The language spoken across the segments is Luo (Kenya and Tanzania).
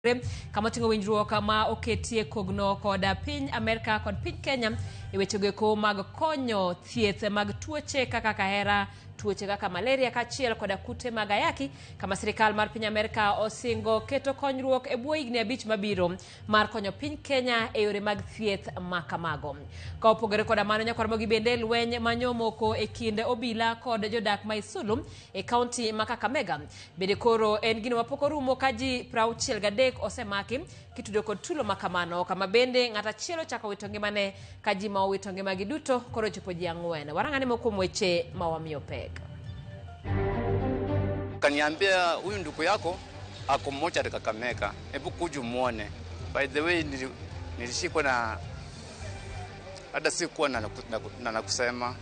Kama oting'o winjruok ma oketie kogno kod piny Amerka kod piny Kenya e wechego eko mag konyo thieth mag tuoche kaka kahera, tuoche kaka malaria kaachiel koda kute mag ayaki, kama sirikal mar piny Amerka osingo keto konyruok e bwo higni 5 mabiro mar konyo piny Kenya e yore mag thieth ma kamago. Ka opogore koda mano, nyakwar Ramogi bende lweny manyomoko e kind obila kod jodak ma Isulu e kaunti ma Kakamega bende koro en gino mapok orumo ka ji 63 osemaki kitudo kod tulo ma kamano, kama bende ng'at achiel ochako wito ngimane ka ji ma owito ngimagi duto koro ochopo ji 4. Warang'ane moko kuom weche ma wamiyo pek. Kaniambia huyu ndugu yako ako mochari Kakamega, hebu kuja umuone. By the way, nilishikwa na hata sikuwa na kusema.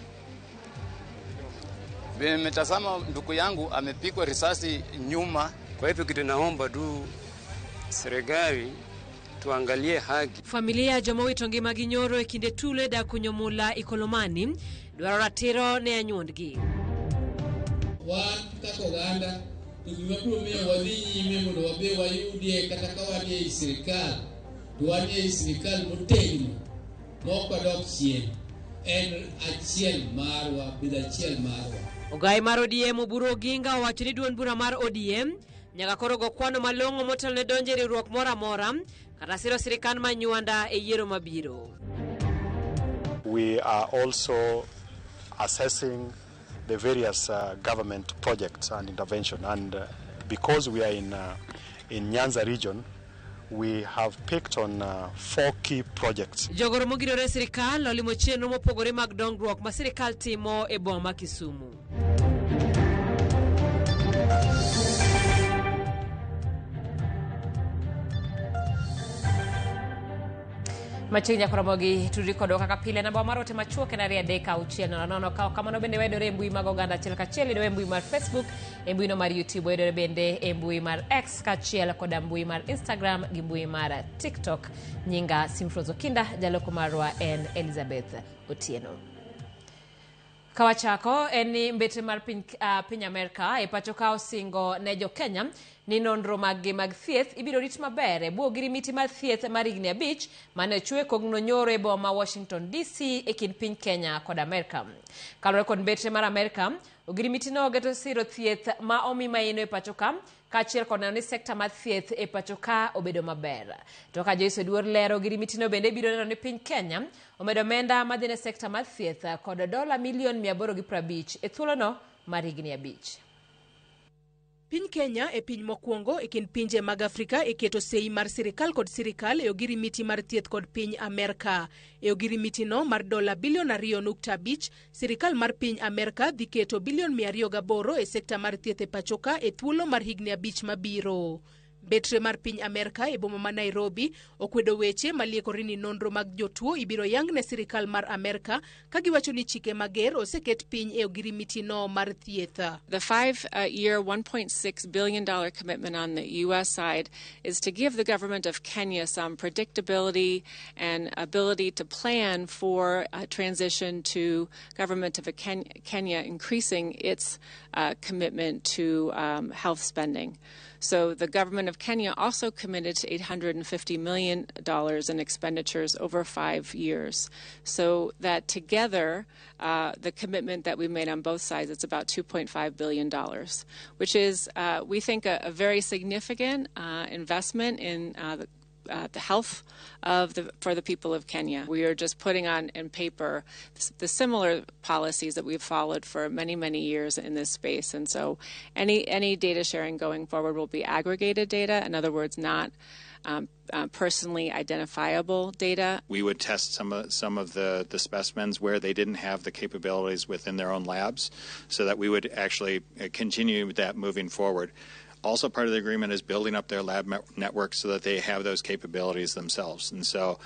Nimetazama ndugu yangu amepigwa risasi nyuma. Kwa hivyo kitu naomba tu serikali tuangalie haki. Familia ya joma owito ngimagi nyoro e kinde tulo e dak kunyo mula Ikolomani dwaro ratiro ne anyuondgi. Wan kaka oganda to gima biro miyo wadhi nyime mondo wabe wayudie kata ka wan ei sirikal to wan ei sirikal motegno ma ok wadok chien en achiel marwa, bedo achiel marwa. Ogai mar ODM Oburu Oginga owacho ni duond bura mar ODM nyaka koro go kwano malong'o motelo ne donjo e riwruok moro amora kata siro sirikand Manywanda e yiero mabiro. We are also assessing the various government projects and intervention, and because we are in Nyanza region, we have picked on 4 key projects. Jogoro mogirore e sirikal olimo chenro mopogore mag dongruok ma sirikal timo e boma ma Kisumu. Machiegni nyaka Ramogi tudri kodwa kaka pile. Namba mar ote machuok en 2 3 6 0 0. Ka ok kamano bende wayudore e mbui mag oganda achiel kachiel, yudore e mbui mar Facebook, e mbui no mar YouTube, wayudore bende e mbui mar X kaachiel koda mbui mar Instagram gi mbui mar TikTok. Nyinga Simfrozo Kinda, jaloko marwa en Elizabeth Otieno. Kawachako en ni mbetre mar piny Amerka e pacho ka osingo ne jo Kenya ni nonro maggi mag thieth ibiro rit maber e bwo ogirimiti mar thieth mar higni 5 mane ochwe kogno nyoro e boma Washington DC e kind piny Kenya kod Amerka. Kaluwore kod mbetre mar Amerka, ogirimiti no ogeto siro thieth ma omi maino e pacho ka kaachiel kod neno ni sekta mar thieth e pacho ka obedo maber. To ka Joyce Oduor lero, ogirimiti no bende biro neno ni piny Kenya omedo omenda madhi ne sekta mar thieth kod dola milion 850 e thuolono mar higni 5. Piny Kenya e piny mokwongo e kind pinje mag Afrika e keto sei mar sirikal kod sirikal e ogirimiti mar thieth kod piny Amerka. E ogirimiti no mar dola bilion 2.5, sirikal mar piny Amerka dhi keto bilion 208 e sekta mar thieth e pachoka e thuolo mar higni 5 mabiro. Mbetre mar piny Amerka e boma ma Nairobi okwedo weche maliekore ni nonro mag jotuo ibiro yang ne sirikal mar Amerka ka giwacho ni chike mager oseket piny e ogirimiti no mar thieth. The 5-year $1.6 billion commitment on the U.S. side is to give the government of Kenya some predictability and ability to plan for a transition to government of Kenya increasing its commitment to health spending. So the government of Kenya also committed to $850 million in expenditures over 5 years. So that together, the commitment that we made on both sides, it's about $2.5 billion, which is, we think, a very significant investment in the health of for the people of Kenya. We are just putting on in paper the similar policies that we've followed for many, many years in this space. And so any data sharing going forward will be aggregated data, in other words, not personally identifiable data. We would test some of the specimens where they didn't have the capabilities within their own labs, so that we would actually continue that moving forward. Also part of the agreement is building up their lab network so that they have those capabilities themselves. And so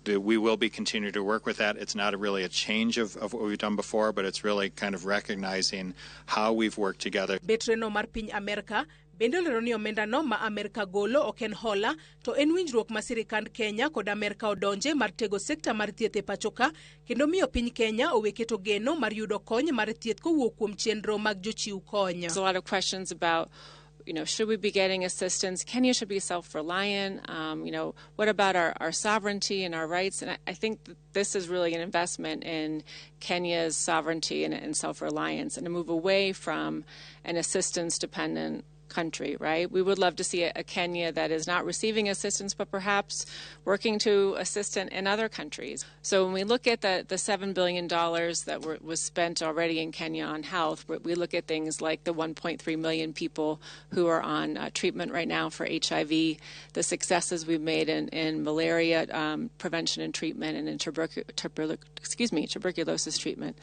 we will be continuing to work with that. It's not really a change of what we've done before, but it's really kind of recognizing how we've worked together. Mbetreno mar piny Amerka bende olero ni omendano ma Amerka golo ok en hola to en winjruok ma sirikand Kenya kod Amerka odonje mar tego sekta mar thieth e pacho ka kendo miyo piny Kenya owe keto geno mar yudo kony mar thieth kowuok kuom chenro mag jochiw kony. There's a lot of questions about Should we be getting assistance? Kenya should be self-reliant. What about our sovereignty and our rights? And I think that this is really an investment in Kenya's sovereignty and self-reliance, and to move away from an assistance-dependent country, right? We would love to see a Kenya that is not receiving assistance, but perhaps working to assist in other countries. So when we look at the $7 billion that was spent already in Kenya on health, we look at things like the 1.3 million people who are on treatment right now for HIV, the successes we've made in malaria prevention and treatment, and in tuberculosis treatment.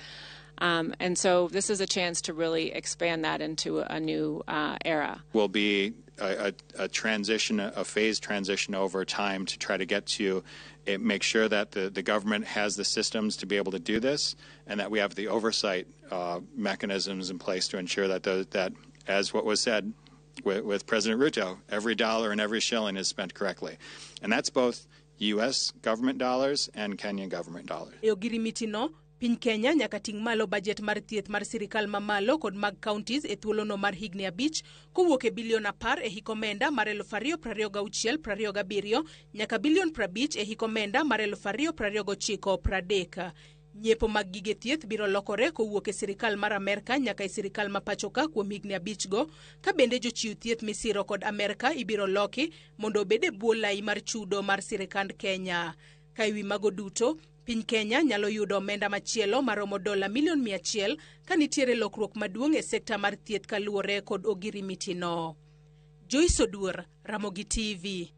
And so this is a chance to really expand that into a new era. Will be a transition, a phased transition over time to try to get to it, make sure that the government has the systems to be able to do this, and that we have the oversight mechanisms in place to ensure that, that as what was said with President Ruto, every dollar and every shilling is spent correctly. And that's both U.S. government dollars and Kenyan government dollars. Piny Kenya nyaka ting' malo bajet mar thieth mar sirikal mamalo kod mag counties e thuolono mar higni 5 kowuok e bilion 10 e hik omenda mar 2026-2027 nyaka bilion 50 e hik omenda mar 2029-30. Nyiepo mag gige thieth biro lokore kowuok e sirikal mar Amerka nyaka e sirikal ma pachoka kuom higni 5 go, ka bende jochiw thieth misiro kod Amerka ibiro loki mondo obed e bwo lai mar chudo mar sirikand Kenya. Ka ewi mago duto, piny Kenya nyalo yudo omenda machielo maromo $100 million ka nitiere lokruok maduong' e sekta mar thieth kaluwore kod ogirimiti no. Joyce Oduor, Ramogi TV.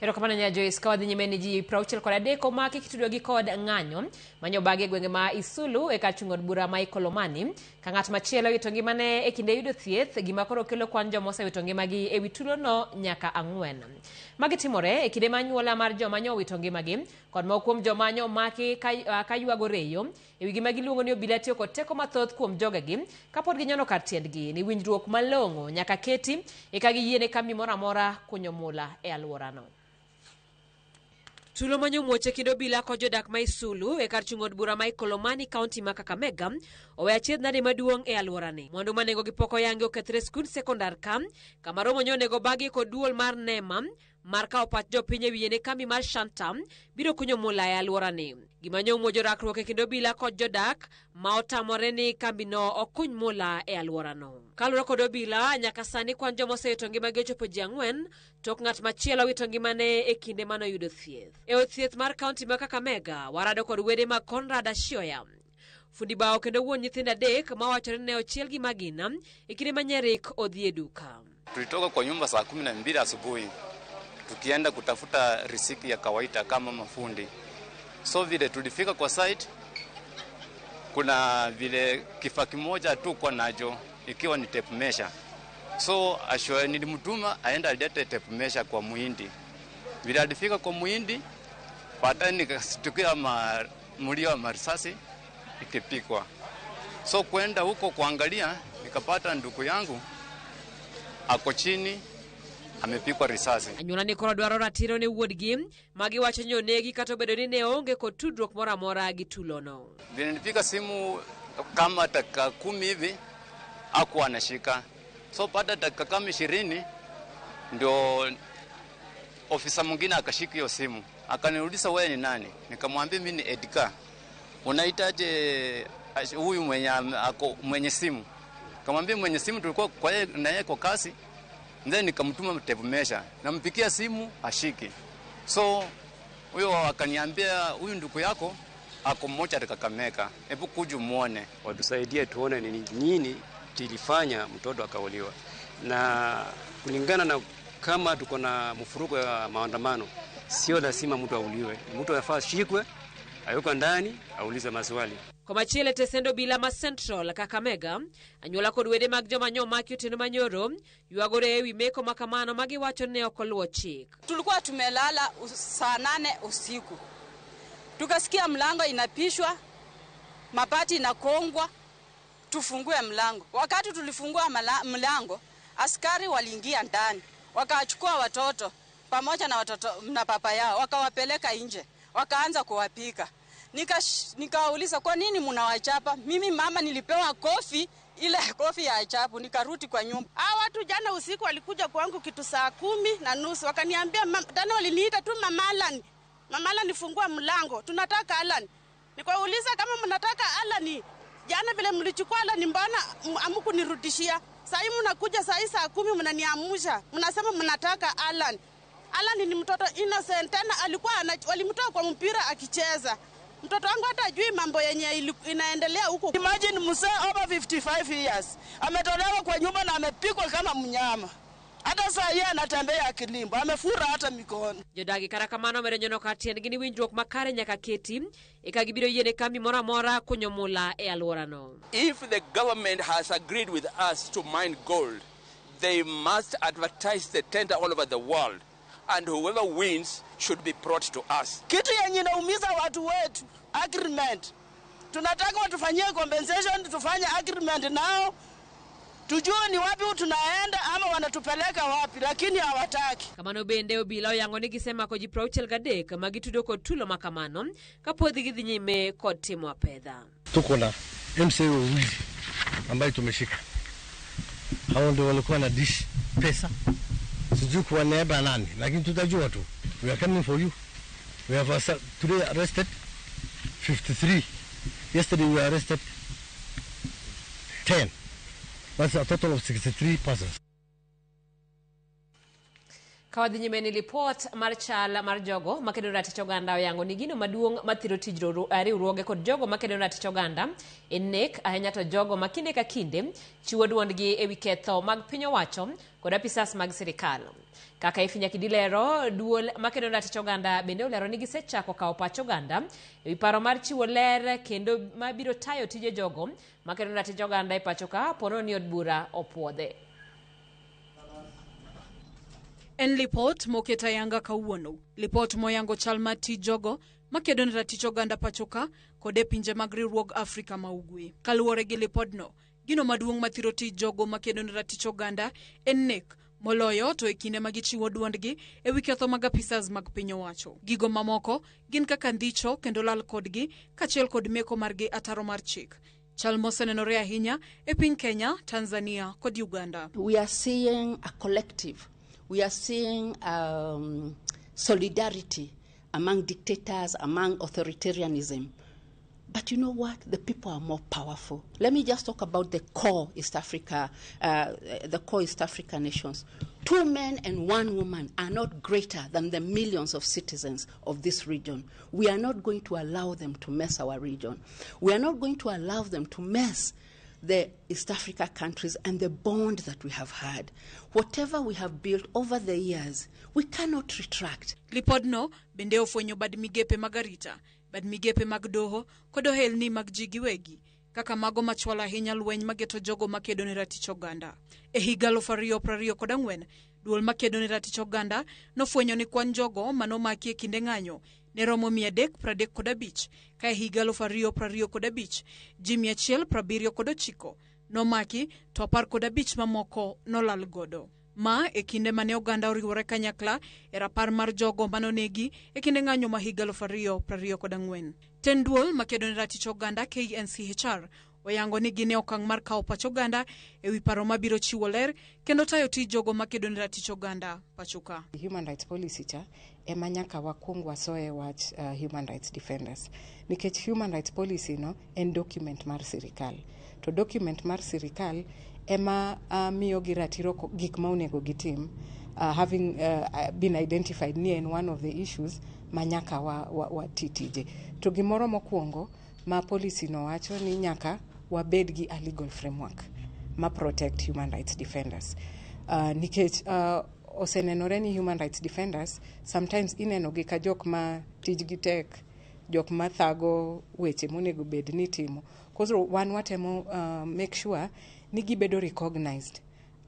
Erokamano nya Joyce. Ka wadhi nyime ni ji 63 omaki kitudogi kod ng'anyo manyobagi e gwenge ma Isulu e kar chung' od bura ma Ikolomani, ka ng'at machielo wito ngimane e kinde yudo thieth, gima koro kelo kwan joma osewito ngimagi e wi tulono nyaka 4. Magi timore e kinde ma anyuola mar joma nyo owito ngimagi kod moko kuom joma nyo omaki ka ywago reyo e wi gima giluongo ni obila tiyo kod teko mathoth kuom jogegi kapod ginyono kar tiendgi ni winjruok malong'o nyaka keti eka giyiene kambi moro amora kunyo mula e alworano. Tulo manyo muoche kendo obila kod jodak ma Isulu e kar chung' od bura ma Ikolomani, kaunti ma Kakamega, oweyo achiedh nade maduong' e alworani. Mwandu ma nengogi pok oyangi okethre skund sekondar ka, kama romo nyo onego bagi kod duol mar NEMA mar kawo pach jopiny e wiye ne kambi mar Shantam biro kunyo mula e alworani. Gima nyo muojo rakruok e kind obila kod jodak ma otamore ni kambino okuny mula e alworano. Kaluwore kod obila, nyaka sani kwan joma osewito ngimagi ochopo ji 4, tok ng'at machielo wito ngimane e kinde manoyudo thieth. E od thieth mar kaunti ma Kakamega, warado kod wede mag Conrad Ashioya, fundi bao kendo wuon nyithindo 3 mawachore ni ne ochiel gi magina e kinde ma Nyerik odhi e duka. Tulitoka kwa nyumba saa 12 asubuhi tukienda kutafuta riziki ya kawaida kama mafundi. So vile tulifika kwa site, kuna vile kifaa kimoja tu kwa nacho ikiwa ni tape measure. So Ashioya nilimtuma aenda alete tape measure kwa muhindi. Vile alifika kwa muhindi, baadaye nikashtukia mlio wa marisasi ikipikwa. So kwenda huko kuangalia, nikapata ndugu yangu ako chini amepikwa risasi. Anyuola ni koro dwaro ratiro ne wuodgi magiwacho ni onegi kata obedo ni ne onge kod tudruok moro amora gi tulono. Vile nilipiga simu kama dakika 10 hivi hakuwa anashika. So baada dakika kama 20 ndio ofisa mwingine akashika hiyo simu. Akaniuliza wewe ni nani? Nikamwambia mimi ni Edgar. Unahitaji huyu mwenye ako mwenye simu? Nikamwambia mwenye simu tulikuwa kwa yeye na yeye kwa kasi. Then nikamtuma tape measure. Nampikia simu ashiki. So huyo akaniambia huyu ndugu yako ako mmoja Kakamega. Hebu kuja muone. Watusaidie tuone ni nini tilifanya mtoto akauliwa. Na kulingana na kama tuko na mfuruko ya maandamano, sio lazima mtu auliwe. Mtu anafaa shikwe, ayuko ndani, aulize maswali. Komachielo tesendo bila ma Central Kakamega, anyuola kod wede mag joma nyomaki otieno manyoro ywagore ewi meko makamano magiwacho ne ok oluwo chik. Tulikuwa tumelala saa 8 usiku, tukasikia mlango inapishwa, mabati inakongwa, tufungue mlango. Wakati tulifungua mlango, askari waliingia ndani, wakachukua watoto pamoja na watoto na papa yao, wakawapeleka nje, wakaanza kuwapika. Nikawauliza kwa nini mnawachapa? Mimi mama nilipewa kofi Ile kofi ya ajabu, nikarudi kwa nyumba. Hawa watu jana usiku walikuja kwangu kitu 10:30, wakaniambia, tena waliniita tu, "Mama Alan, Mama Alan, fungua mlango, tunataka Alan." Nikauliza, "Kama mnataka Alan, jana vile mlichukua Alan, mbona hamkunirudishia? Saa hii mnakuja saa hii 10:00 mnaniamsha, mnasema mnataka Alan." Alan ni mtoto innocent, tena alikuwa walimtoa kwa mpira akicheza. Mtoto wangu hata hajui mambo yenye inaendelea huko. Imagine mzee over 55 years ametolewa kwa nyumba na amepigwa kama mnyama. Hata saa hii anatembea akilimba, amefura hata mikono. Jodagi kata kamano medo nyono ka tiendgi ni winjruok makare nyaka keti eka gibiro yiene kambi moro amora kunyo mula e alworano. If the government has agreed with us to mine gold, they must advertise the tender all over the world, and whoever wins should be brought to us. Kitu yenye inaumiza watu wetu, agreement. Tunataka watufanyie compensation, tufanye agreement nao, tujue ni wapi tunaenda ama wanatupeleka wapi, lakini hawataki. Kamano bende obila oyango ni gisemako ji 63 ma gitudo kod tulo makamano kapod gidhi nyime kod timo apedha. Tuko na MCA wawili ambaye tumeshika. Hao ndio walikuwa na dish pesa, sijui kwa niaba nani, lakini tutajua tu. We are coming for you. We have today arrested 53. Yesterday we arrested 10. That's a total of 63 persons. Kawadhi nyime ni lipot mar chal mar jogo makedo ratich oganda oyango ni gino maduong' mathiro tij riwruoge kod jogo makedo ratich oganda en nek, ahinya to jogo ma kinde ka kinde chiwo duondgi ewi ketho mag piny owacho kod apisas mag sirikal. Kaka Ifinya Kidilero, duol makedo ratich oganda bende olero ni gisechako kawo pach oganda ewi paro mar chiwo ler kendo mabiro tayo tije jogo makedo ratich oganda e pacho ka pono ni od bura opuodhe. En lipot moket ayanga kawuono. Lipot moyango chal mar tij jogo makedo ne ratich oganda pacho ka kod e pinje mag riwruog Afrika ma Ugwe. Kaluwore gi lipodno, gino maduong' mathiro tij jogo makedo ne ratich oganda en nek, moloyo to e kinde ma gichiwo duondgi ewi ketho mag apisas mag piny owacho. Gigo mamoko gin kaka ndhicho kendo lal kodgi kaachiel kod meko margi ataro mar chik. Chal mosenenore ahinya e piny Kenya, Tanzania kod Uganda. We are seeing a collective. We are seeing solidarity among dictators, among authoritarianism. But you know what? The people are more powerful. Let me just talk about the core East Africa, the core East Africa nations. 2 men and 1 woman are not greater than the millions of citizens of this region. We are not going to allow them to mess our region. We are not going to allow them to mess the East Africa countries and the bond that we have had. Whatever we have built over the years, we cannot retract. Lipodno bende ofwenyo bad migepe mag arita, bad migepe mag doho kod ohelni mag ji giwegi kaka mago machwalo ahinya lweny mageto jogo makedo ne ratich oganda. E higa 2024, duol makedo ne ratich oganda nofwenyo ni kwan jogo manomaki e kinde ng'anyo ne romo 335, ka e higa 2025 ji 179 nomaki to 15 mamoko nolal godo. Ma e kinde mane oganda oriwore kanyakla e rapar mar jogo manonegi e kinde ng'anyo ma higa 2024. Tend duol makedo ne ratich oganda KNCHR oyango ni gin e okang' mar kawo pach oganda ewi paro mabiro chiwo ler kendo tayo tij jogo makedo ne ratich oganda pacho ka. Human rights policy cha ema nyaka wakwong wasoye wach human rights defenders, nikech human rights policy no en document mar sirikal, to document mar sirikal ema miyo gi ratiro gik ma onego gitim, having been identified ni en one of the issues ma nyaka wa titije. To gimoro mokwongo ma policy no wacho ni nyaka wabed gi a legal framework ma protect human rights defenders, nikech osenenore ni human rights defenders sometimes ineno gi ka jok ma tijgi tek, jok ma thago weche monego bed ni timo. Koro wan watemo make sure ni gibedo recognized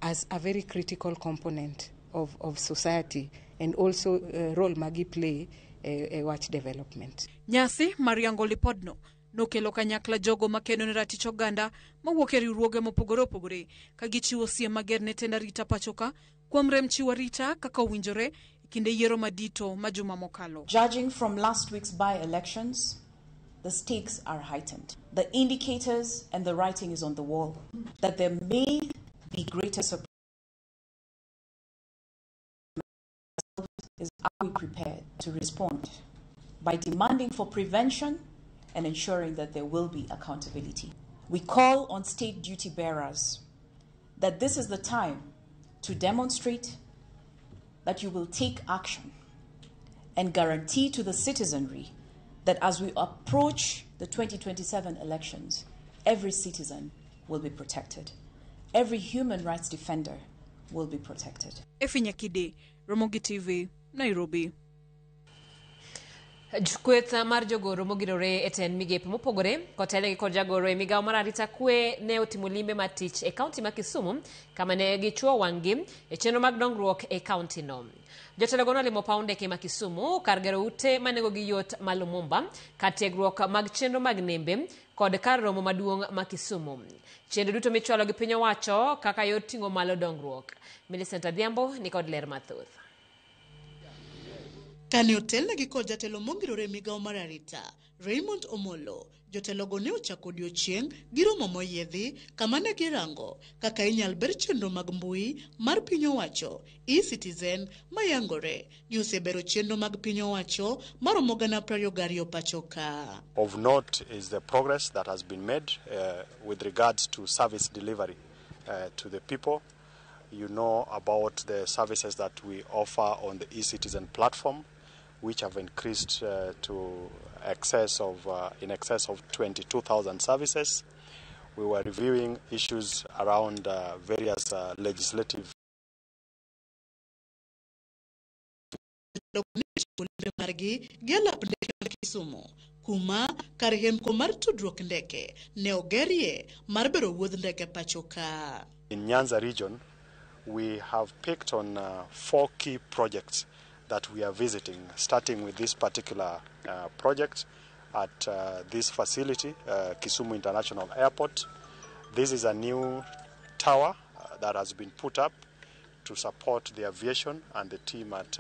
as a very critical component of society and also role ma gi play e wach development. Nyasi mar yango lipodno nokelo kanyakla jogo makedo ne ratich oganda mawuok e riwruoge mopogore opogore ka gichiwo siem mager ne tend arita pacho ka kuom rem chiwo arita kaka owinjore e kinde yiero madito ma juma mokalo. Judging from last week's by-elections, The stakes are heightened. The indicators and the writing is on the wall that there may be greater support. Is are we prepared to respond by demanding for prevention and ensuring that there will be accountability? We call on state duty bearers that this is the time to demonstrate that you will take action and guarantee to the citizenry that as we approach the 2027 elections, every citizen will be protected. Every human rights defender will be protected. Effie Nyakide, Ramogi TV, Nairobi. Kweth mar jogoro mogirore e tend migepe mopogore kotelnegi kod jagoro e migawo mar arita kwe ne otimo limbe mar tich e kaunti ma Kisumu kama ne gichuo wang'gi e chenro mag dongruok e kaunti no. Jotelogo nolimo paw ndeke ma Kisumu kar gero ute ma nengogi yot ma Lumumba, kar tiegruok mag chenro mag nembe kod kar romo maduong' ma Kisumu. Chenro duto michwalo gi piny owacho kaka yor ting'o malo dongruok. Millicent Adhiambo ni kod ler mathoth. Kane otelnegi kod jatelo mongirore e migawo mar arita, Raymond Omolo, jotelogo ne ochako odiochieng' gi romo moyiedhi kama ne girango kaka inyal ber chenro mag mbui mar piny owacho e-Citizen mayangore ni osebero chenro mag piny owacho maromo 22,000 pacho ka. Of note is the progress that has been made with regards to service delivery to the people. You know about the services that we offer on the e-Citizen platform, which have increased to in excess of 22,000 services. We were reviewing issues around various legislative margi gi alap ndeke ma Kisumu kuma kar hemko mar tudruok ndeke ne ogerie mar bero wuodh ndeke pacho ka. In Nyanza region, we have picked on 4 key projects that we are visiting, starting with this particular project at this facility, Kisumu International Airport. This is a new tower that has been put up to support the aviation and the team at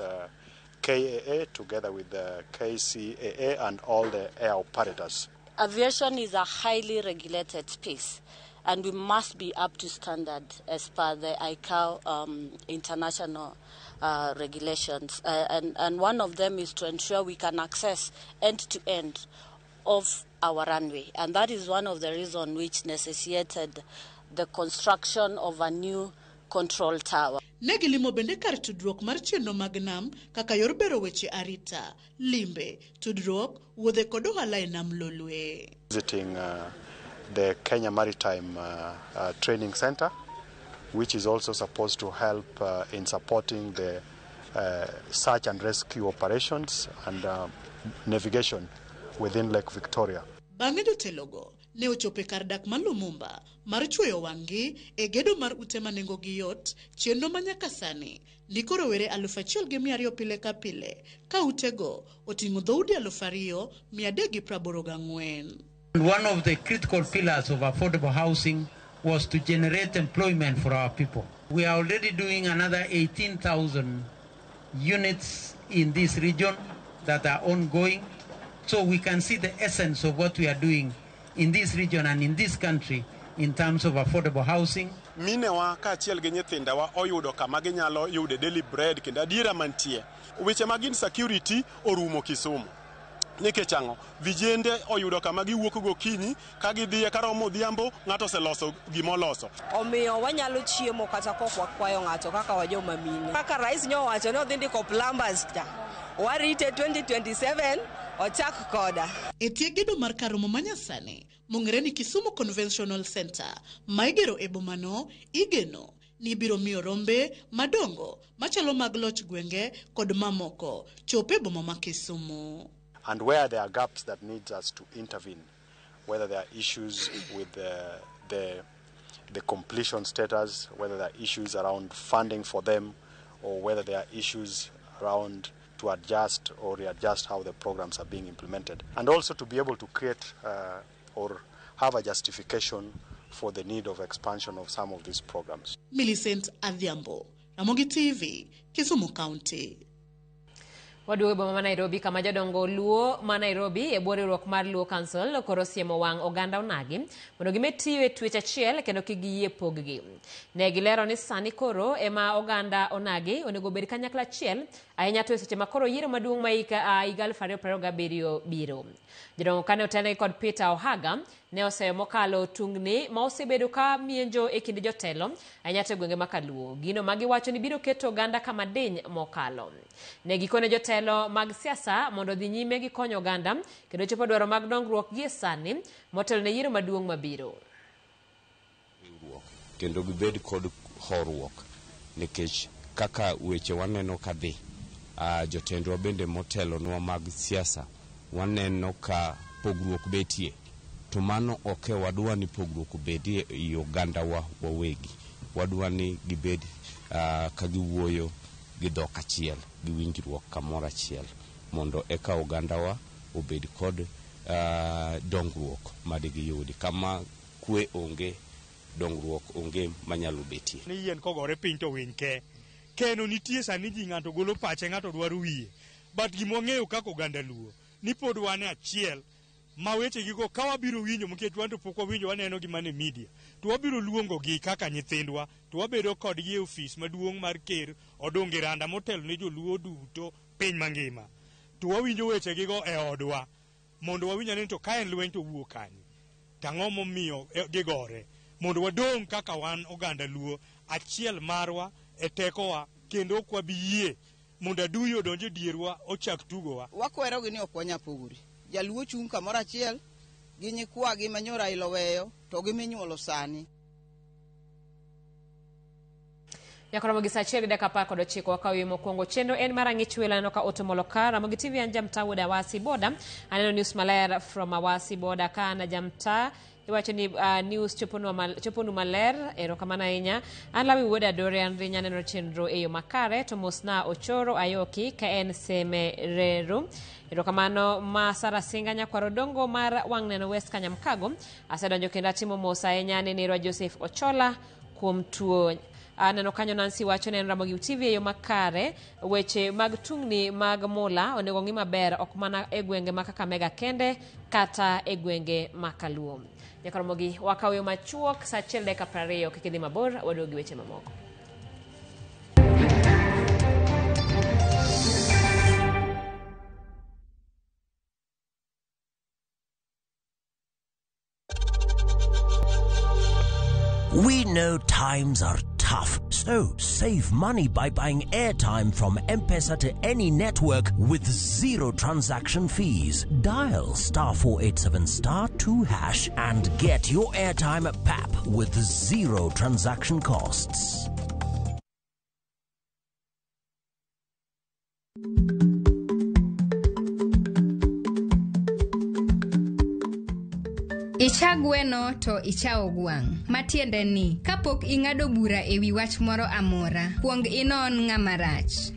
KAA together with the KCAA and all the air operators. Aviation is a highly regulated space, and we must be up to standard as per the ICAO international regulations. And one of them is to ensure we can access end-to-end of our runway. And that is one of the reasons which necessitated the construction of a new control tower. Ne gilimo bende kar tudruok mar chenro mag nam kaka yor bero weche arita, limbe, tudruok, wuodhe kod ohala e nam Lolwe. Visiting the Kenya Maritime Training Center, which is also supposed to help in supporting the search and rescue operations and navigation within Lake Victoria. Bang'e jotelogo ne ochopo e kar dak ma Lumumba mar chwoyo wang'gi e gedo mar ute ma nengogi yot, chenro ma nyaka sani ndiko rowere 1,200 pile ka pile ka utego oting'o dhoudi 2,384. One of the critical pillars of affordable housing was to generate employment for our people. We are already doing another 18,000 units in this region that are ongoing. So we can see the essence of what we are doing in this region and in this country in terms of affordable housing. Minewa kaachiel gi nyithindawa oyudo kama ginyalo yude daily bread kendo adiera mantie. Weche mag insecurity orumo Kisumu. Nikech ang'o? Vijende oyudo kama giwuok gokinyi ka gidhiye karomo odhiambo ng'ato oseloso gimoloso. Omiyo wanyalo chiemo kata kok wakwayo ng'ato kaka wajoma mine. Kaka rais nyowacho ni odhi ndiko plumbers cha. Warite 2027 ochak koda. E tie gedo mar kar romo manyasani mong'ere ni Kisumu Conventional Center ma igero e bomano igeno ni biro miyo rombe madongo machalo mag loch gwenge kod mamoko chope e boma ma Kisumu. And where there are gaps that need us to intervene, whether there are issues with the completion status, whether there are issues around funding for them, or whether there are issues around to adjust or readjust how the programs are being implemented. And also to be able to create or have a justification for the need of expansion of some of these programs. Millicent Adhiambo, Ramogi TV, Kisumu County. Waduogo e boma ma Nairobi kama jodongo Luo ma Nairobi e bwo riwruok mar Luo Council koro siemo wang' oganda onagi mondo gimed tiyo e twech achiel kendo kik giyie pog-gi. Ne gilero ni sani koro ema oganda onagi onego obed kanyakla achiel ahinya to e seche ma koro yiero maduong' ma higa 2027 biro. Jodongo kane otelnegi kod Peter Ohaga ne oseyo mokalo tungni ma osebedo ka mienjo e kind jotelo ahinya to e gwenge ma Kaluo. Gino ma giwacho ni biro keto oganda kama diny mokalo. Ne gikone jotelo mag siasa mondo odhi nyime gi konyo oganda kendo chopo dwaro mag dongruok gie sani motelo ne yiero maduong' mabiro. Riwruok kendo gibed kod horuok nikech kaka weche waneno ka dhi, jotendwa bende motelonwa mag siasa waneno ka pogruok betie. To mano ok e wadwa ni pogruok obedie ei ogandawa wawegi. Wadwa ni gibed ka giwuoyo gi dhok achiel, gi winjruok kamoro achiel mondo eka ogandawa obed kod dongruok madigiyudi. Kama kwe onge, dongruok onge manyalo betie. Ni yien kogore piny to winy ke. Keno nitie sani ji ng'ato golo pache, ng'ato dwaro wiye. But gima wang'eyo kaka oganda Luo, ni pod wan e achiel ma weche gigo ka wabiro winjo nikech wan to pok wawinjo waneno gi mana e media to wabiro luongo gi kaka nyithindwa to wabedo kodgi e ofis maduong' mar ker Odungi Randa motelo ne joluo duto piny mangima to wawinjo weche gigo e odwa mondo wawinj ane ni to ka en lweny to wuok kanye to ang'o momiyo gigore mondo wadong' kaka wan oganda Luo achiel marwa e tekowa kendo ok wabi yie mondo adui odonj e dierwa ochak tugowa. Wakwerogi ni ok wanyal pogore. Jaluo chung' kamoro achiel gi nyikwagi ma nyo Raila oweyo to gi minyuolo sani. Nyaka romo gi saa achiel gi dakika apar kod ochiko wakawo ywe mokwongo. Chenro en mar ang'ich welo aneno ka Otto Molokar, Ramogi TV an Jamta wuod Awasi Boda. Aneno news maler from Awasi Boda ka an Jamta iwacho ni news choponu maler, erokamano ahinya. An Lawi wuod Adore an Rinya aneno chenro e yo makare to mosna Ochoro Ayoki ka en Seme Reru. Erokamano ma Sara Singa nyakwar Odongo mar Wang' Neno West Kanyamkago. Asedonjo kendo atimo mos ahinya ne nerwa Joseph Ochola kuom tuo. Aneno kanyo Nancy wacho ne en Ramogi TV e yo makare. Weche mag tungni mag mula onego ng'i maber ok mana e gwenge ma Kakamega kende kata e gwenge ma Kaluo. Nyaka Ramogi wakaw yo machuok saa achiel dakika 20 kik idhi mabor waduog gi weche mamoko. We know times are tough, so save money by buying airtime from M-Pesa to any network with zero transaction fees. Dial star 487 star 2 hash and get your airtime at PAP with zero transaction costs. Icha gweno to ichawo gwang'. Matiende ni, kapok ing'ado bura e wi wach moro amora, kuong inon ng'ama rach.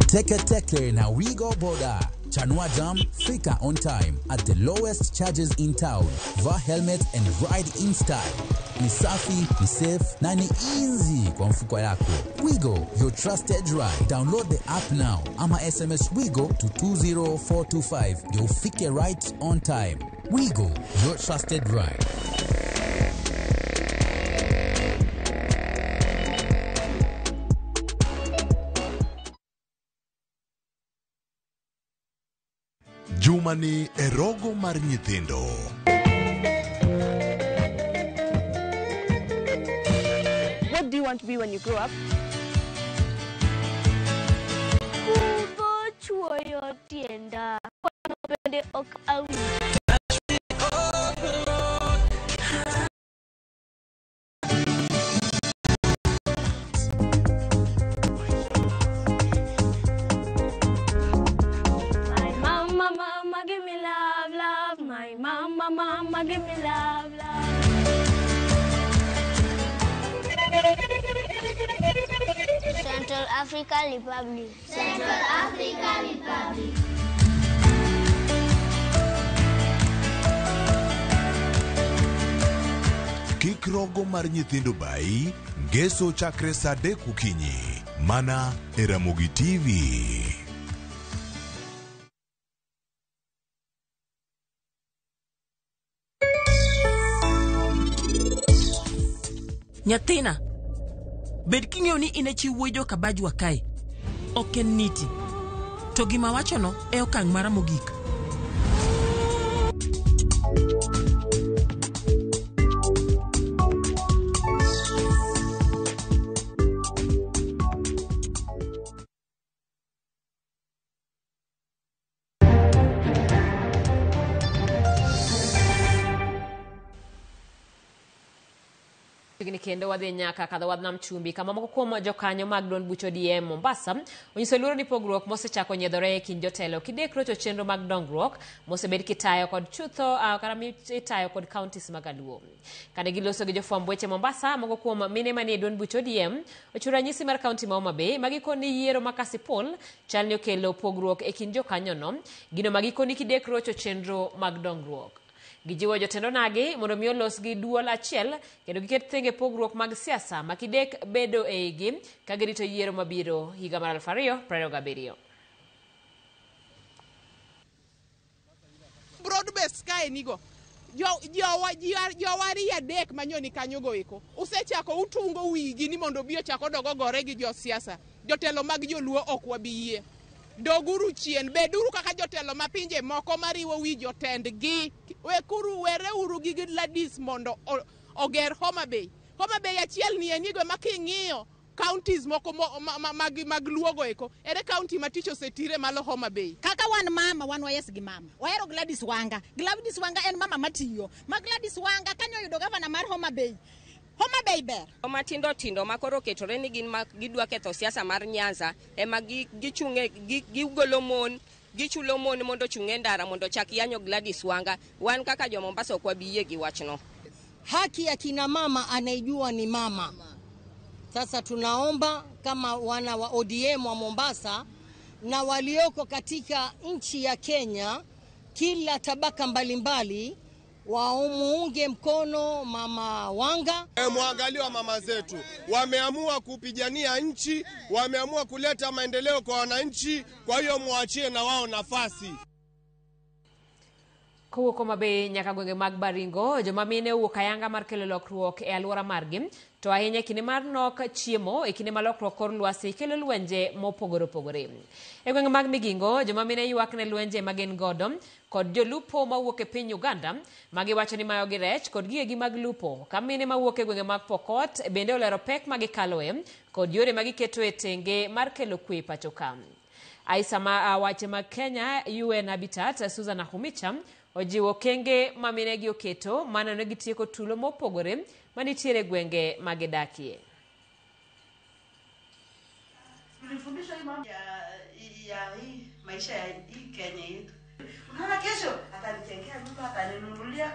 Teke Teke na Wigo Boda. Chanua Jam, fika on time at the lowest charges in town. Vaa helmet and ride in style. Ni safi, ni safe na ni easy kwa mfuko yako. Wigo, your trusted ride. Download the app now ama SMS Wigo to 20425. You'll ufike right on time. Wigo, your trusted ride. Jumani e rogo mar nyithindo. What do you want to be when you grow up? Kudho chuoyo tienda, kwano bende ok awinj. My mama, mama, give me love, love. My mama, mama, give me love, love. Central African Republic. Central African Republic. Kik rogo mar nyithindo bayi, ngeso chakre saa 3 okinyi. Mana e Ramogi TV. Nyathina, bed king'eyo ni in e chi wuoyi joka Bajwa kae. Ok en niti. To gima awachono e okang' mara mogik. Chiegni kendo wadhi nyaka kadho wadh nam chumbi kama moko kuom jokanyo mag duond buch ODM Mombasa onyiso luoro ni pogruok mosechako nyiedhore e kind jotelo kidek rocho chenro mag dongruok mosebed kitayo kod chutho kata itayo kod counties mag Aluo. Kane giloso gi jofwamb weche Mombasa, moko kuom mine manie duond buch ODM ochiwo ranyisi mar kaunti ma Homa Bay ma gikoni yiero ma Kasipul chal ni okelo pogruok e kind jokanyono, gino ma gikoni kidek rocho chenro mag dongruok. Gijiwo jotend onagi mondo mi olos gi duol achiel kendo giket thenge pogruok mag siasa ma kidek bedo e igi ka girito yiero mabiro higa mar 2027. Broad base kae nigo. Jowa ariyo adek manyoni kanyogo eko. Usechako utungo wigi ni mondo obi ochak odog ogore gi josiasa. Jotelo mag joluo ok wabi yie. Doguru chien, beduru kaka jotelo ma pinje moko mariwo wi jotendgi. Wekuru, wereuru gi Gladys mondo oger Homa Bay. Homa Bay achiel ni enigo ma king'iyo counties moko mag luogo eko. Ere county ma tich osetire malo Homa Bay? Kaka wan mama, wan wayes gi mama. Wahero Gladys Wanga. Gladys Wanga en mama matiyo. Ma Gladys Wanga kanyo oyudo gavana mar Homa Bay. Homa Bay ber. Matindo tindo ma koro oketore ni gin ma gidwa ketho siasa mar Nyanza ema gichung'e, gigolo mon, gichulo mon mondo ochung' e ndara mondo ochak yanyo Gladys Wanga. Wan kaka jo Mombasa ok wabi yie gi wachno. Haki ya kina mama anaijua ni mama. Sasa tunaomba kama wana wa ODM wa Mombasa na walioko katika nchi ya Kenya, kila tabaka mbalimbali, wamuunge mkono Mama Wanga. Mwangalie wa mama zetu, wameamua kupigania nchi, wameamua kuleta maendeleo kwa wananchi, kwa hiyo muachie na wao nafasi. Kowuok Homa Bay nyaka gwenge mag Baringo, joma mine owuok ayanga mar kelo lokruok e alwora margi, to ahinya e kinde mar nok chiemo, e kinde ma lokruok kor lwasi kelo lwenje mopogore opogore. E gwenge mag Migingo, joma mine ywak ne lwenje ma gin godo kod jolupo mawuok e piny Uganda, ma giwacho ni mayogi rech kod gigegi mag lupo. Ka mine mawuok e gwenge mag Pokot bende olero pek ma gikaloe kod yore ma giketoe tenge mar kelo kwe pacho ka. Aisa ma wache mag Kenya, UN Habitat, Susan Nakhumicha ojiwo okenge ma minegi oketo maneno gitieko tulo mopogore manitiere gwenge magidakie. Tulifundishwa hii mambo ya hii maisha ya hii Kenya yetu. Unaona kesho atanijengea nyumba, ataninunulia.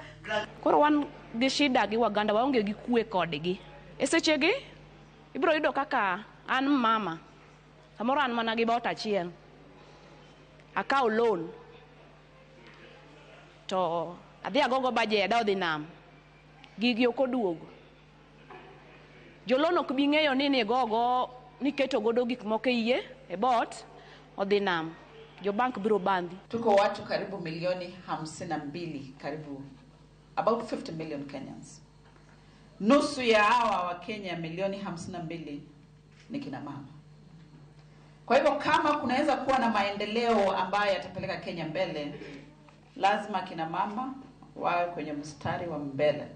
Koro wan gi shida gi Waganda waonge gi kwe kodgi. E sechegi ibiro yudo kaka an mama, samoro an mana gi bot achiel. Akawo loan to adhi agogo bajeda odhi nam. Gigi ok oduogo. Jolon ok bi ng'eyo ni nigogo niketo godo gik moko e yie e bot odhi nam. Jo bank biro bandhi. Tuko watu karibu milioni 52, karibu about 50 million Kenyans. Nusu ya hawa wa Kenya milioni 52 ni kina mama. Kwa hivyo kama kunaweza kuwa na maendeleo ambayo yatapeleka Kenya mbele, lazima kina mama wawe kwenye mstari wa mbele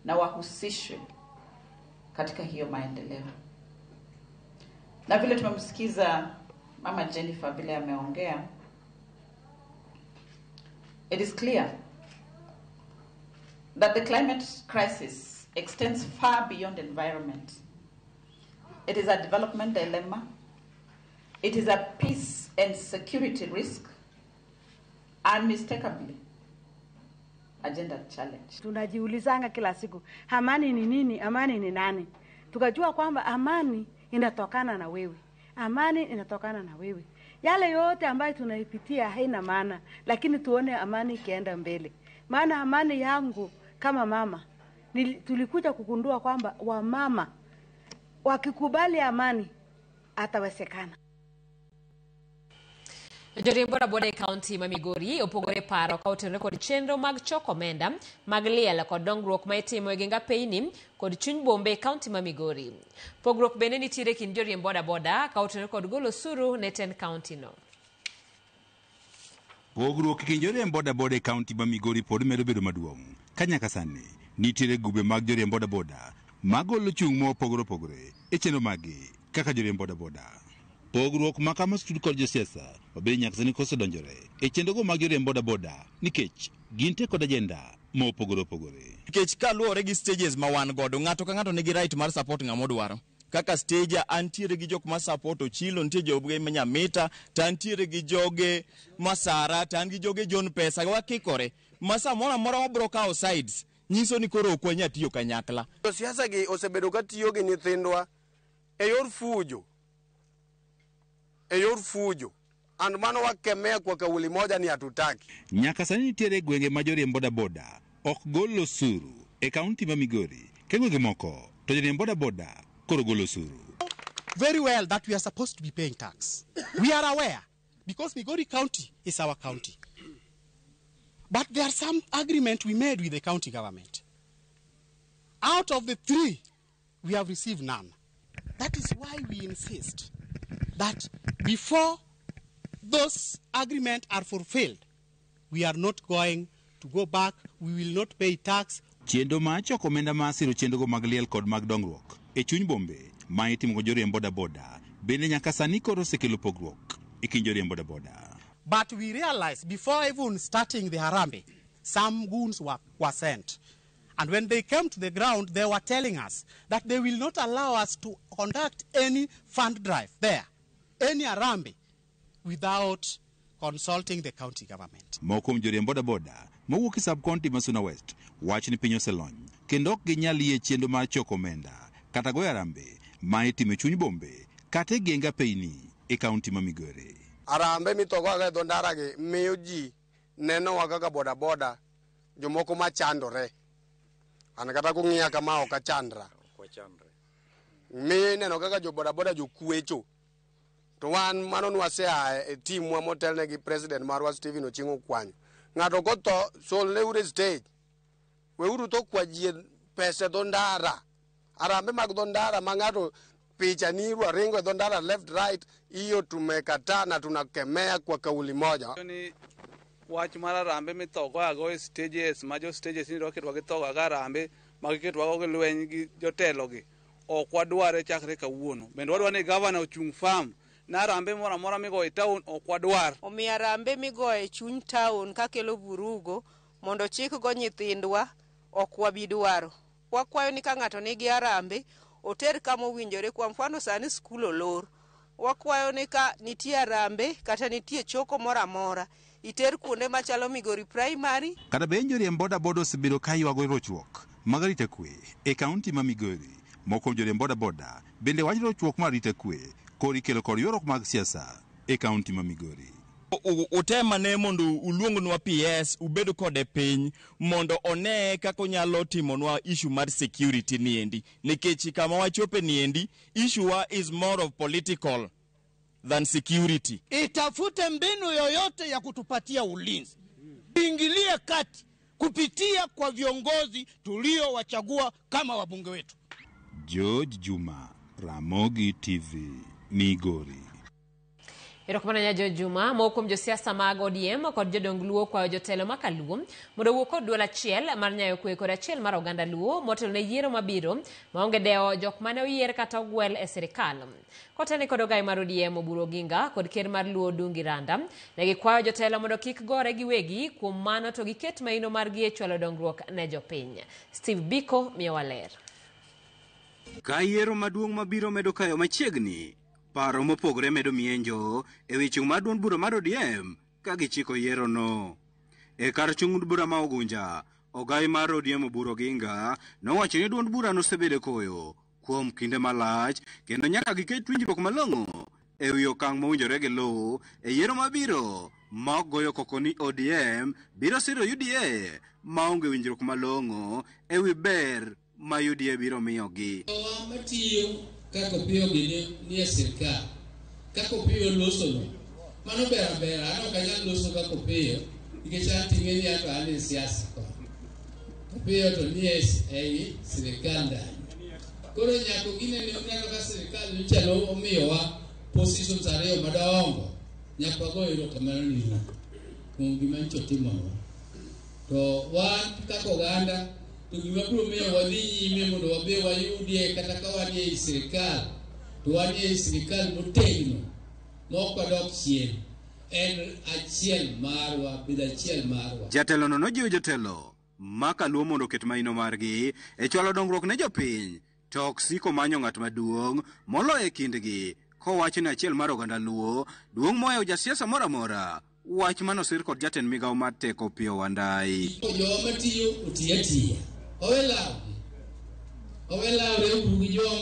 na wahusishwe katika hiyo maendeleo. Na vile tumemsikiza Mama Jennifer vile ameongea, it is clear that the climate crisis extends far beyond environment. It is a development dilemma. It is a peace and security risk, unmistakably a gender challenge. Tunajiulizanga kila siku, amani ni nini? Amani ni nani? Tukajua kwamba amani inatokana na wewe. Amani inatokana na wewe. Yale yote ambayo tunaipitia haina maana, lakini tuone amani ikienda mbele. Maana amani yangu kama mama Tulikuja kugundua kwamba wamama wakikubali amani atawezekana. Joriemb bodaboda e kaunti ma Migori opogore paro ka otenore kod chenro mag choko omenda mag liel kod dongruok ma itimo e geng apeyni kod chuny bombe e kaunti ma Migori. Pogruok bende nitiere e kind joriemb bodaboda ka otenore kod golo osuru ne tend kaunti no. Pogruok e kind joriemb bodaboda e kaunti ma Migori pod medo bedo maduong' ka nyaka sani nitiere grube mag joriemb bodaboda magolo chung' mopogore opogore e chenro maggi kaka joriemb bodaboda. Pogruok ma kama osetud kod josiasa mabende nyaka sani kosedonjore e chenrogo mag joriemb bodaboda nikech gintie kod ajenda mopogore opogore. Nikech kaluwore gi stages ma wan godo, ng'ato ka ng'ato nigi right mar support ng'ama odwaro. Kaka stage antiere gi jok ma support Ochilo, nitie joge ma Nyamita, to antiere gi joge Masara, to an gi joge John Pesa, wakikore. Ma samoro amora wabro kawo sides, nyiso ni koro ok wanyal tiyo kanyakla. Josiasa gi osebedo ka tiyo gi nyithindwa e yor fujo. E yor fujo. And mano wakemea kwa kauli moja ni hatutaki. Nyaka sani nitiere gwenge ma joriemb bodaboda ok gol osuru e kaunti ma Migori, ka gwenge moko to joriemb bodaboda koro golo osuru. Very well that we are supposed to be paying tax. We are aware because Migori County is our county. But there are some agreement we made with the county government. Out of the 3, we have received none. That is why we insist that before those agreements are fulfilled, we are not going to go back, we will not pay tax. Chenro mar choko omenda mar siro chenrogo mag liel kod mag dongruok e chuny bombe ma itimo go joriemb bodaboda bende nyaka sani koro osekelo pogruok e kind joriemb bodaboda. But we realized before even starting the Harambee, some goons were sent. And when they came to the ground, they were telling us that they will not allow us to conduct any fund drive there, any Harambee, without consulting the county government. Moko kuom joriemb bodaboda mowuok e sub-county ma Suna West wacho ni piny oselony kendo ok ginyal yie chenro mar choko omenda kata goyo harambee ma itimo e chuny bombe kata e geng apeyni e kaunti ma Migori. Harambee mithogo e dho ndara gi miyo ji nenowa kaka bodaboda jomoko machandore. An kata kung'iya kama ok achandra. Miyo ineno kaka jo bodaboda jokwecho. To wan mano nwasea e timwa motelne gi president marwa Stephen Ochieng' Okwanyo. Ng'ato kotho solne uru e stage. Weuru tho kwa ji pesa e dho ndara. Harambee mag dho ndara ma ng'ato picha ni ringo e dho ndara left right, hiyo tumekataa na tunakemea kwa kauli moja. Ni wach mar harambee mithogo ago e stages ma jo stages ni dwa githogo aga harambee ma giketwago gi lweny gi jotelo gi. Ok wadware chakre kawuono. Bende wadwa ni gavana ochung' firm na harambee moro amora migoyo e town ok wadwar. Omiyo harambee migoyo e chuny town kakelo vurugo mondo chik go nyithindwa ok wabi dwaro. Wakwayo ni ka ng'ato nigi harambee oter kama owinjore. Kwa mfano sani skul olor. Wakwayo ni ka nitie harambee kata nitie choko moro amora iter kuonde machalo Migori Primary. Kata bende joriemb bodaboda osebedo ka ywago rochruok mag arita kwe e kaunti ma Migori. Moko kuom joriemb bodaboda bende wacho rochruok mar arita kwe koro ikelo kod ywaruok mag siasa e kaunti ma Migori. Utem ane mondo uluongnwa PS ubed kode piny mondo one kaka onyalo timonwa issue mar security niendi, nikech kama wachope niendi issue wa is more of political than security. Itafute mbinu yoyote ya kutupatia ulinzi, ingilie kati kupitia kwa viongozi tuliowachagua kama wabunge wetu. George Juma, Ramogi TV, Migori. Erokamano nya George Juma. Moko kuom josiasa mag ODM kod jodong Luo kwayo jotelo ma Kaluo mondo owuo kod duol achiel mar nyayo kwe kod achiel mar oganda Luo motelo ne yiero mabiro maonge dewo jok mane oyier kata ogwel e sirikal. Kotelne kod ogai mar ODM Oburu Oginga kod ker mar Luo Odungi Randa, ne gikwayo jotelo mondo kik gore giwegi, kuom mano to giket maino margi e chwalo dongruok ne jopiny. Steve Biko miyowa ler. Ka yiero maduong' mabiro medo kayo machiegni, paro mopogore medo mienjo e wi chung' mar duond bura mar ODM ka gichiko yierono. E kar chung' bura ma Ugunja, ogai mar ODM Oburu Oginga nowacho ni duond bura nosebedo e koyo kuom kinde malach kendo nyaka giket winjruok malong'o e wi okang' mowinjore giluw e yiero mabiro ma ok goyo koko ni ODM biro siro UDA maonge winjruok malong'o e wi ber ma UDA biro miyogi. Jowa matiyo kaka Opiyo gini nie sirkal, kaka Opiyo losono, mano ber abera, an ok anyal loso kaka Opiyo nikech an ting'e ni ato an e siasa koni. Opiyo to nie ei sirkal ndani. Koro nyaka gine ni uneno ka sirkal nyocha omiyowa positions ariyo madongo, nyaka wago erokamano ni Ruto kuom gima nyocha otimonwa. To wan kaka oganda to gima biro miyo wadhi nyime mondo wabe wayudie kata ka wan ei sirkal to wan ei sirkal motegno ma ok wadok chien en achiel marwa bedo achiel marwa. Jatelono nojiwo jotelo ma kaluo mondo oket maino margi e chwalo dongruok ne jopiny to ok siko manyo ng'at maduong' moloyo e kindgi kowacho ni achiel mar oganda Luo duong' mohewo jasiasa moro amora wach manosir kod jatend migawo mar teko Opiyo Wandayi. Jowa matiyo oti atiya owe lawgi owe lawre uru gi jowa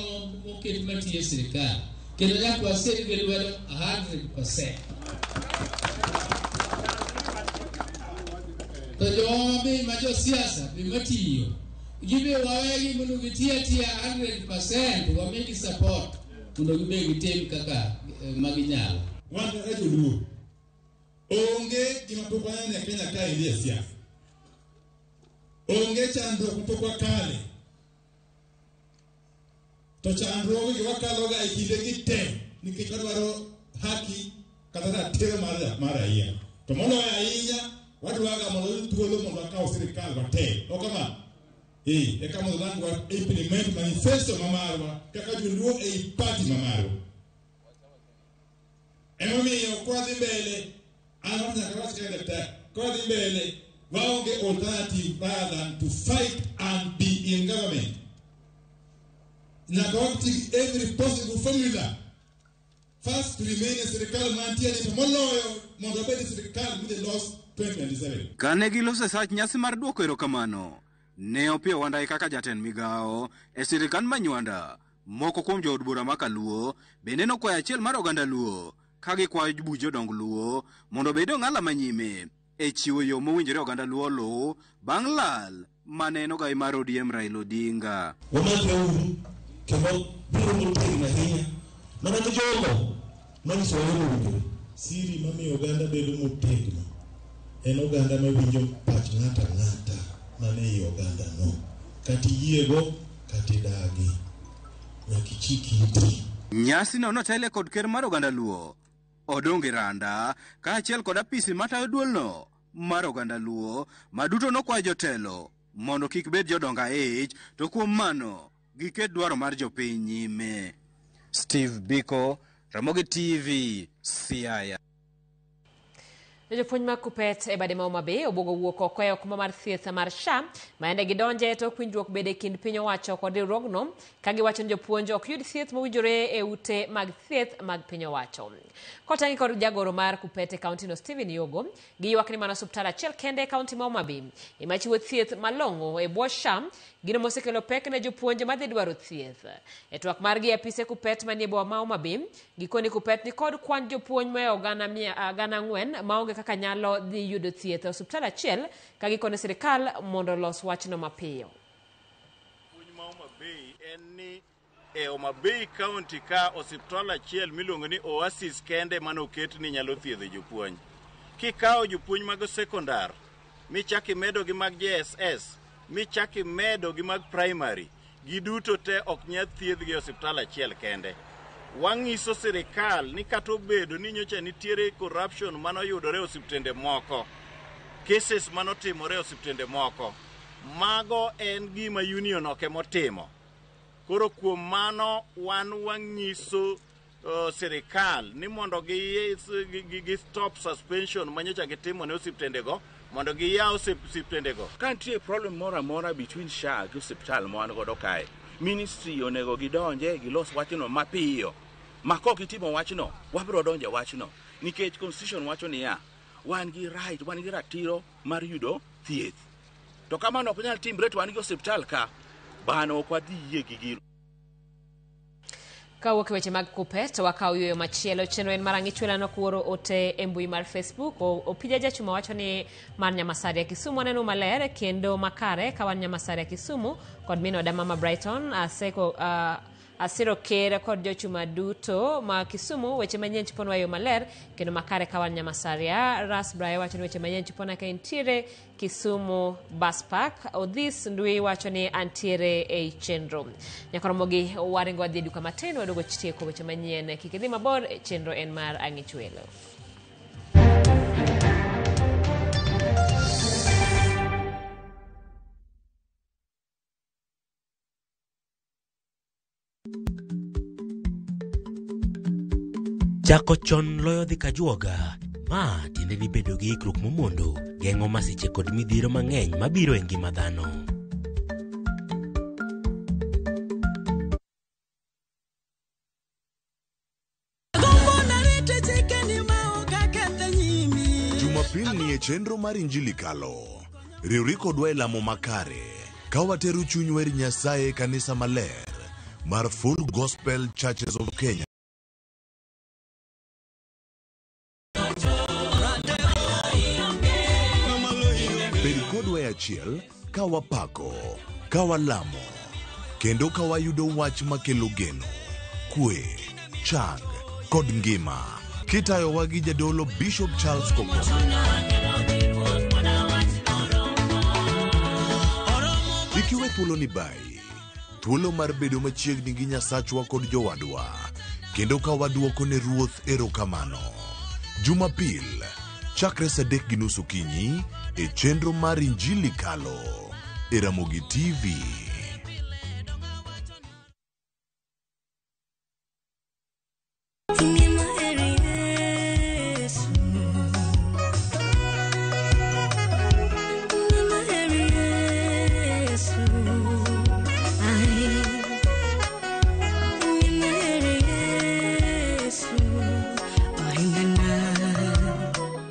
moket matiyo e sirkal kendo nyaka wasir gi lwedo 100%. To jowa be ma josiasa be matiyo gibe wawegi mondo giti atiya 100% wamigi support mondo gibe gitim kaka maginyalo. Wan kaka joluo onge gima pok waneno e Kenya kaendi e siasa. Onge chandruok mapok wakale. To chandruogegi wakaloga e kindegi te nikech wadwaro haki kata ratiro mar raia. To moloyo ahinya wadwaga mondo wayud thuolo mondo wakaw sirikal wate. Ok kamano? Eka mondo dang' wa implement manifesto ma marwa kaka joluo ei party ma marwa. Emomiyo kwadhi mbele, an nyaka wach kaka daktari, kwadhi mbele waonge alternative rather than to fight and be in government. Nyaka wati gi every possible formula. First to remain e sirikal mantie ni to moloyo mondo wabed e sirikal with the loss 2027. Kane giloso e sach nyasi mar duoko erokamano ne Opiyo Wandayi kaka jatend migawo e sirikand Manywanda. Moko kuom jood bura ma Kaluo bende nokwayo achiel mar oganda Luo ka gikwayo buch jodong Luo mondo obed ong'ala manyime e chiwo yo mowinjore oganda Luo oluw bang' lal mane en ogai mar ODM Raila Odinga. Wamakreuru kendo biro motegno ahinya mana gi jogo manyisowa yo mowinjore. Siri mamiyo oganda bedo motegno en oganda mawinjo pach ng'ato ang'ata man ei ogandano, kata iyiego kata idagi, nyaka ichik iti. Nyasino notele kod ker mar oganda Luo Odonge Randa kaachiel kod apisi matayo duolno mar oganda Luo ma duto nokwayo jotelo mondo kik bed jodong aich to kuom mano giket dwaro mar jopiny nyime. Steve Biko, Ramogi TV, Siaya. Jopuonj mag Kuppet e bade ma Homa Bay obuogo wuok oko e okumba mar thieth mar SHA ma yande gidonje tok winjruok bede kind piny owacho kod riwruogno ka giwacho ni jopuonj ok yud thieth mowinjore e ute mag thieth mag piny owacho. Kotang'i kod jagoro mar Kuppet e kaunti no Stephen Yogo, giywak ni mana osuptal achiel kende e kaunti ma Homa Bay ema chiwo thieth malong'o e bwo SHA, gino mosekelo pek ne jopuonj madhi dwaro thieth. E twak margi e apise Kuppet manie boma ma Homa Bay, gikoni Kuppet ni kod kwan jopuonj mohewo 4,000 maonge kaka nyalo dhi yudo thieth e osuptal achiel ka gikone sirikal mondo olos wachno mapiyo. Puonj ma Homa Bay en ni e Homa Bay County ka osiptal achiel miluongo ni Oasis kende mane oket ni nyalo thiedho jopuonj. Kikawo jopuonj mag sekondar michak imedo gi mag JSS michak imedo gi mag primary, giduto te ok nyal thiedhgi e osiptal achiel kende. Wang'iso sirikal ni kata obedo ni nyocha nitiere corruption manoyudore e osiptende moko, cases manotimore e osiptende moko, mago en gima union ok emotimo. Koro kuom mano wan wang'iso sirikal ni mondo gi stop suspension manyocha gitimo ne osiptendego, mondo giyaw osiptendego. Ka nitie problem moro amora between SHA gi osiptal ma wan godo kae, ministry onego gidonje gilos wachno mapiyo. Ma kok gitimo wachno, wabiro donjo e wachno. Nikech constitution wacho niya, wan gi right, wan gi ratiro mar yudo thieth. To kamano ok nyal timre to wan gi osiptal ka, bano ok wadhi yie gi gino. Kawuok e weche mag kupe to wakawo yueyo machielo. Chenro en mar Ang'ich Welo kuoro ote e mbui mar Facebook. Opija Jachuma wacho ni mar Nyamasaria Kisumu aneno maler kendo makare ka wan Nyamasaria Kisumu kod min oda Mama Brighton aseko asiro ker kod jochuma duto ma Kisumu. Weche manyien choponwa e yo maler kendo makare ka wan Nyamasaria. Ras Brayo wacho ni weche manyien chopona ka entiere Kisumu Bus Park. Odhis Ndui wacho ni antiere ei chenro. Nyakoromogi waringo wadhi e duka matin waduogo tieko weche manyien. Kik idhi mabor, chenro en mar Ang'ich Welo. Chako chon loyo dhi kajuoga. Ma tiende ni bedo gi ikruok momondo geng'o masiche kod midhiero mang'eny mabiro e ngima dhano. Jumapil ni e chenro mar Injili Kalo. Riwri kodwa e lamo makare ka watero chunywa ir Nyasaye e kanisa maler mar Full Gospel Churches of Kenya. Bed kodwa e achiel ka wapako, ka walamo, kendo ka wayudo wach makelo geno, kwe, chang kod ngima. Kitayowa gi jadolo Bishop Charles Koko. Kik iwe thuolo ni bayi, thuolo mar bedo machiegni gi Nyasachwa kod jowadwa, kendo ka waduoko ne Ruoth erokamano. Jumapil, chakre saa 3:30 okinyi e chenro mar Injili Kalo e Ramogi TV.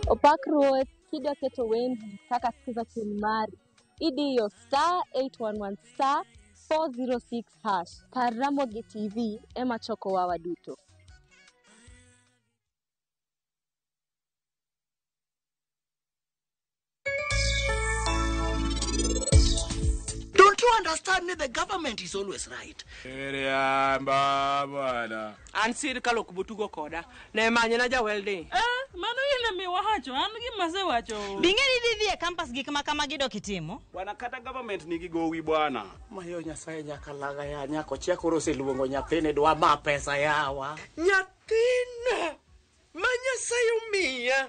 Opak Ruoth kidwa keto wendi kaka skiza tune mari idiyo star 811 star 406 hash. Par Ramogi TV ema chokowa waduto. Don't you understand that the government is always right? Riamba bwana. An sirkal ok botugo koda. Ne manyna ja welding. Mano in emi wacho, an gima asewacho. Bing'e ni idhi dhi e campus gik ma kamagi dok itimo? Bwana kata government nigi gowi bwana. Mayo Nyasaye nyaka laga ya nyako chia koro oseluongo nyathini dwa ma pesa yawa. Nyathina ma Nyasaye omiya.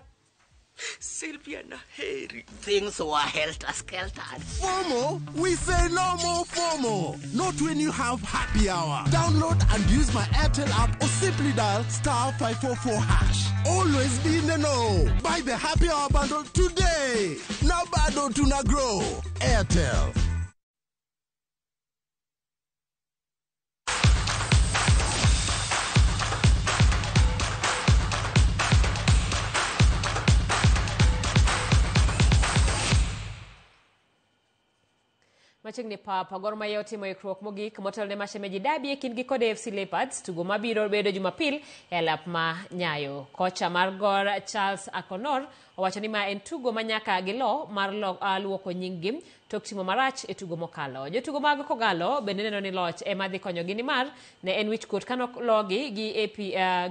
Sylvia Naheri. Things were helter skelter. FOMO? We say no more FOMO. Not when you have happy hour. Download and use my Airtel app or simply dial star 544 hash. Always be in the know. Buy the happy hour bundle today. Now bado tuna grow. Airtel. Machiegni pap, Gor Mahia otimo ikruok mogik motelo ne Mashemeji Derby e kindgi kod AFC Leopards, tugo mabiro bedo Jumapil e alap ma Nyayo. Kocha mar Gor Charles Akonor owacho ni ma en tugo ma nyaka gilo mar luoko nying-gi tok timo marach e tugo mokalo. Jotugo mag Kogalo bende neno ni loch ema dhi konyogi nimar ne en wichkuot kanologi gi AP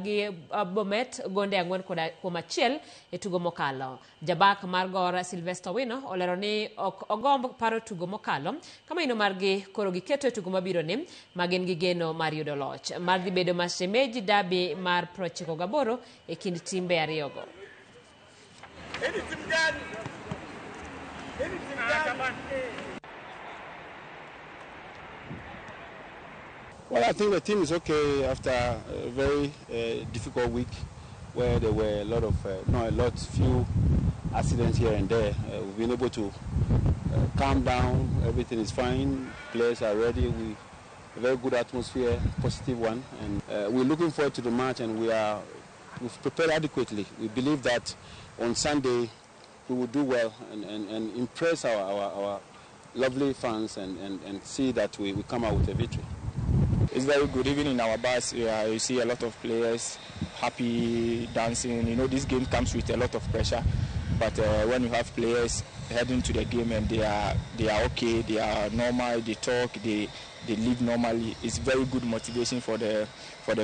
gi Bomet gonde 4-1 e tugo mokalo. Jabak mar Gor Sylvester Wino olero ni ok ogomb paro tugo mokalo kama ino margi koro giketo e tugo mabiro ni ma gin gi geno mar yudo loch. Mar dhi bedo Mashemeji Derby mar 98 e kind timbe ariyogo. Well, I think the team is okay after a very difficult week where there were a lot of, not a lot, few accidents here and there. We've been able to calm down. Everything is fine. Players are ready. We a very good atmosphere, positive one, and we're looking forward to the match. And we've prepared adequately. We believe that on Sunday we will do well and impress our lovely fans and see that we come out with a victory. It's very good. Even in our bus, you see a lot of players happy, dancing. You know, this game comes with a lot of pressure. But when you have players heading to the game and they are okay, they are normal, they talk, they live normally. It's very good motivation for the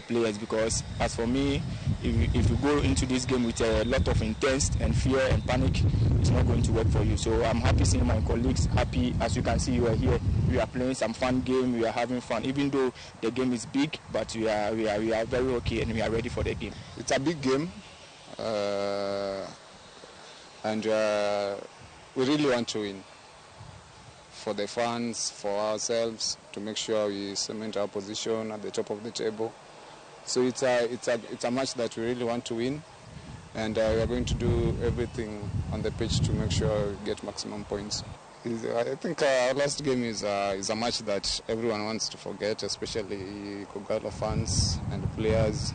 players, because as for me, if you go into this game with a lot of intense and fear and panic, it's not going to work for you. So I'm happy seeing my colleagues happy. As you can see, you are here. We are playing some fun game. We are having fun, even though the game is big, but we are very okay and we are ready for the game. It's a big game. And we really want to win for the fans, for ourselves, to make sure we cement our position at the top of the table. So it's a match that we really want to win, and we are going to do everything on the pitch to make sure we get maximum points. I think our last game is a match that everyone wants to forget, especially Kogalo fans and players.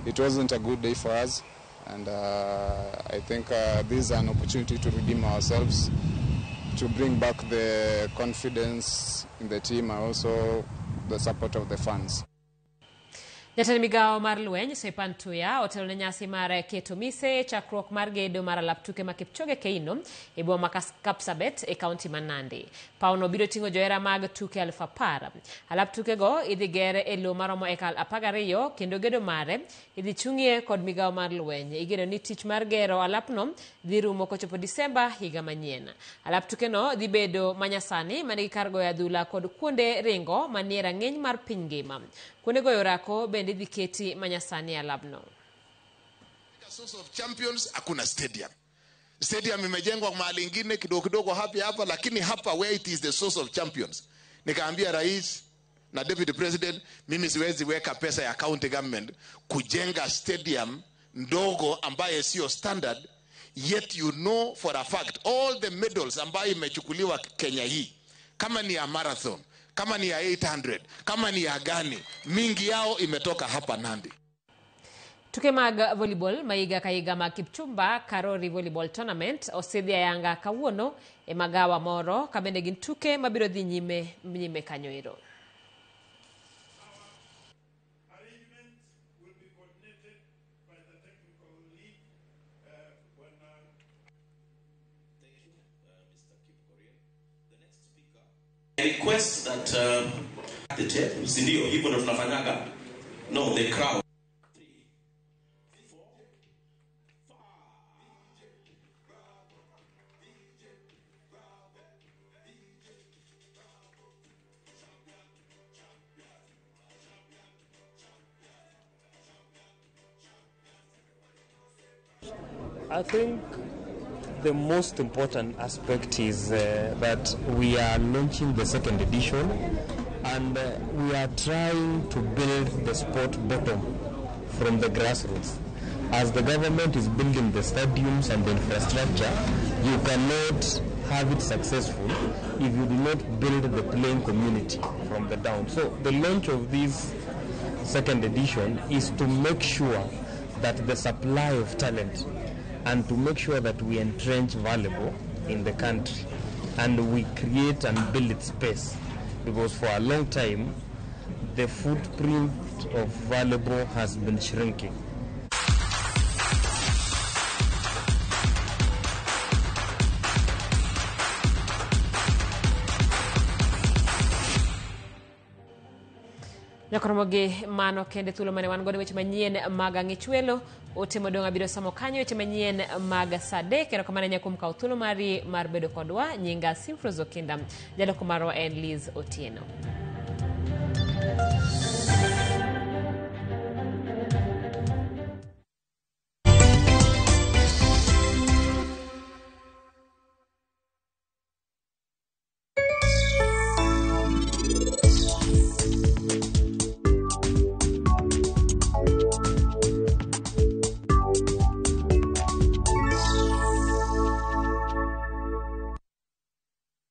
It wasn't a good day for us. And I think this is an opportunity to redeem ourselves, to bring back the confidence in the team and also the support of the fans. Jatend migao mar lweny Soipan Tuya otelo ne nyasi mar keto mise chakruok mar gedo mar alap tuke ma Kipchoge Keino e boma ma Kapsabet e kaunti ma Nandi. Pawno biro ting'o johera mag tuke 10,000. Alap tukego idhi ger e lowo maromo eka 12 kendo gedo mare idhi chung'ie kod migao mar lweny. Igeno ni tich mar gero alapno dhi rumo kochopo Disemba higa manyien. Alap tukeno dhi bedo manyasani manigi kar goyo adhula kod kuonde ringo manie rang'iny mar piny ngima. Kuonde goyo orako bende dhi keti manyasani alabno. Source of champions hakuna stadium. Stadium imejengwa mahali ingine kidogo kidogo hapa hapa, lakini hapa where it is the source of champions. Nikaambia rais na deputy president, mimi siwezi weka pesa ya county government kujenga stadium ndogo ambaye sio standard, yet you know for a fact all the medals ambayo imechukuliwa Kenya hii, kama ni ya marathon, kama ni ya 800, kama ni ya gani, mingi yao imetoka hapa Nandi. Tuke mag volleyball maiga kaiga ma Kipchumba Karori Volleyball Tournament osedhi ayanga kawuono e magawa moro kabende gin tuke mabiro dhi nyime kanyo ero. I request that the tape, si ndio hivyo ndo tunafanyaga? No, the crowd. 3, 4, 5. I think the most important aspect is that we are launching the second edition, and we are trying to build the sport bottom from the grassroots. As the government is building the stadiums and the infrastructure, you cannot have it successful if you do not build the playing community from the down. So the launch of this second edition is to make sure that the supply of talent and to make sure that we entrench volleyball in the country and we create and build its space, because for a long time the footprint of volleyball has been shrinking. Nyakoromogi mano kende thuolo mane wan godo weche manyien mag ang'ichwelo ote modong' abiro somo kanyo weche manyien mag saa 3. Erokamano ahinya kuom kawo thuolo mari mar bedo kodwa. Nyinga Simfros Okinda, jaloko marwa en Liz Otieno.